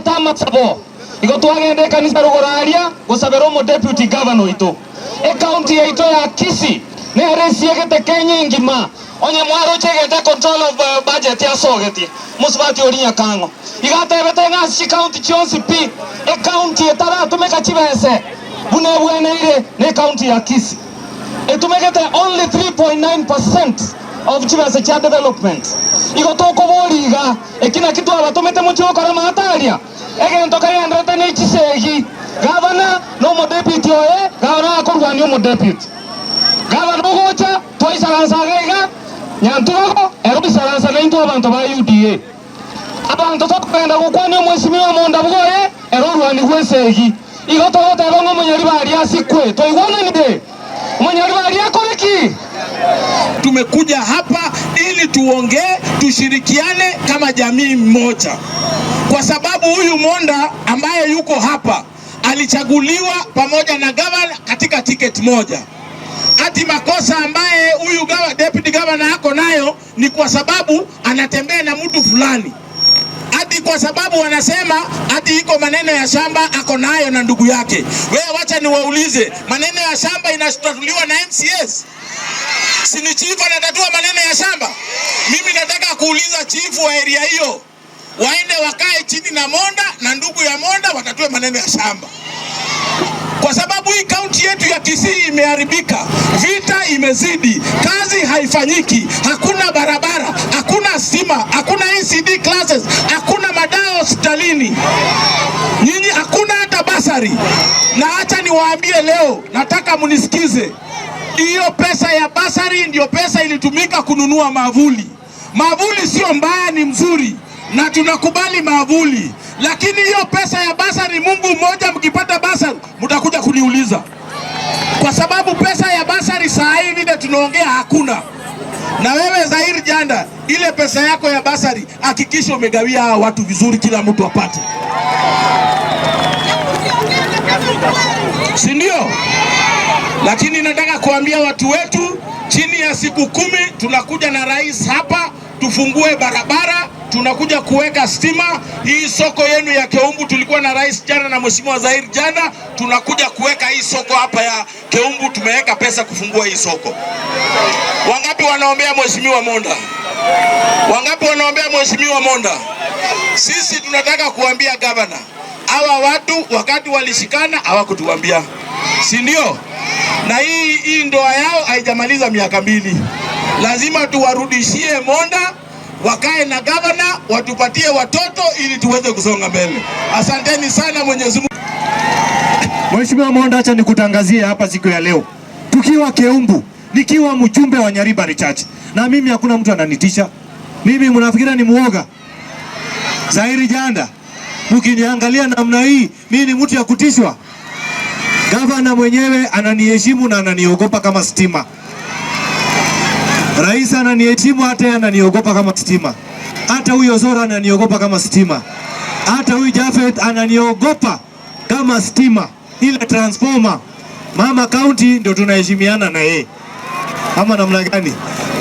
Amasabo igo twagenda ekanisa rugoro aria gosabera omo deputy governor oito. Ecounty yaito ya Kisii nere esiegete Kenya engima onye mwaroche egento control of budget asogetie mosubati oria Nyakang'o. Iga atebete ng'a ase chicounty chionsi pi ecounty etaratumeka chibese buna ebweneire ne ecounty ya Kisii. Etumegete only 3.9% of chibese chia development. Igo tokobori iga eki naki twabatomete mochie gokora maataria egento kagenderete ne chisegi gavana na omodeputy oye gavana akorwania omodeputy. Gavana ogocha twaisaransa iga iga Nyantugago ero oisaransa naintwe abanto ba UDA. Abanto tokogenda gokwania omwesimio omonda bwoye ero orwanigwe esegi. Igo togoteba ng'a omonyaribari asikwe twaigwananire omonyaribari akore ki? Tumekuja hapa ili tuongee, tushirikiane kama jamii moja, kwa sababu huyu Monda ambaye yuko hapa alichaguliwa pamoja na gavana katika tiketi moja. Ati makosa ambaye huyu deputy governor ako nayo ni kwa sababu anatembea na mtu fulani, ati kwa sababu wanasema ati iko maneno ya shamba ako nayo na ndugu yake. Wewe wacha niwaulize, maneno ya shamba inatatuliwa na MCAs? Si ni chifu anatatua maneno ya shamba? Mimi nataka kuuliza chifu wa area hiyo, waende wakae chini na Monda na ndugu ya Monda watatue maneno ya shamba, kwa sababu hii kaunti yetu ya Kisii imeharibika, vita imezidi, kazi haifanyiki, hakuna barabara, hakuna stima, hakuna ECD classes, hakuna madawa hospitalini, nyinyi hakuna hata basari. Na acha niwaambie leo, nataka mnisikize. Hiyo pesa ya basari ndio pesa ilitumika kununua mavuli. Mavuli sio mbaya, ni mzuri na tunakubali mavuli, lakini hiyo pesa ya basari, Mungu mmoja, mkipata basari mtakuja kuniuliza, kwa sababu pesa ya basari saa hii vile tunaongea hakuna. Na wewe Zaheer Jhanda, ile pesa yako ya basari hakikisha umegawia hawa watu vizuri, kila mtu apate, si ndio? Lakini nataka kuambia watu wetu, chini ya siku 10 tunakuja na rais hapa, tufungue barabara, tunakuja kuweka stima. Hii soko yenu ya Keumbu tulikuwa na rais jana na mheshimiwa Zaheer jana, tunakuja kuweka hii soko hapa ya Keumbu, tumeweka pesa kufungua hii soko. Wangapi wanaombea mheshimiwa Monda? Wangapi wanaombea mheshimiwa Monda? Sisi tunataka kuambia gavana, hawa watu wakati walishikana hawakutuambia, si ndio? Na hii ndoa yao haijamaliza miaka 2. Lazima tuwarudishie Monda, wakae na gavana, watupatie watoto ili tuweze kusonga mbele. Asanteni sana. Mwenyezi Mungu. Mheshimiwa Monda, acha nikutangazie hapa siku ya leo tukiwa Keumbu, nikiwa mjumbe wa Nyaribari Church, na mimi hakuna mtu ananitisha mimi. Mnafikiria ni muoga? Zaheer Jhanda, mkiniangalia namna hii, mimi ni mtu ya kutishwa? Gavana mwenyewe ananiheshimu na ananiogopa kama stima. Rais ananiheshimu hata yeye ananiogopa kama stima. Hata huyo Zora ananiogopa kama stima. Hata huyu Jafet ananiogopa kama stima, ile transformer. Mama county ndio tunaheshimiana na yeye, ama namna gani?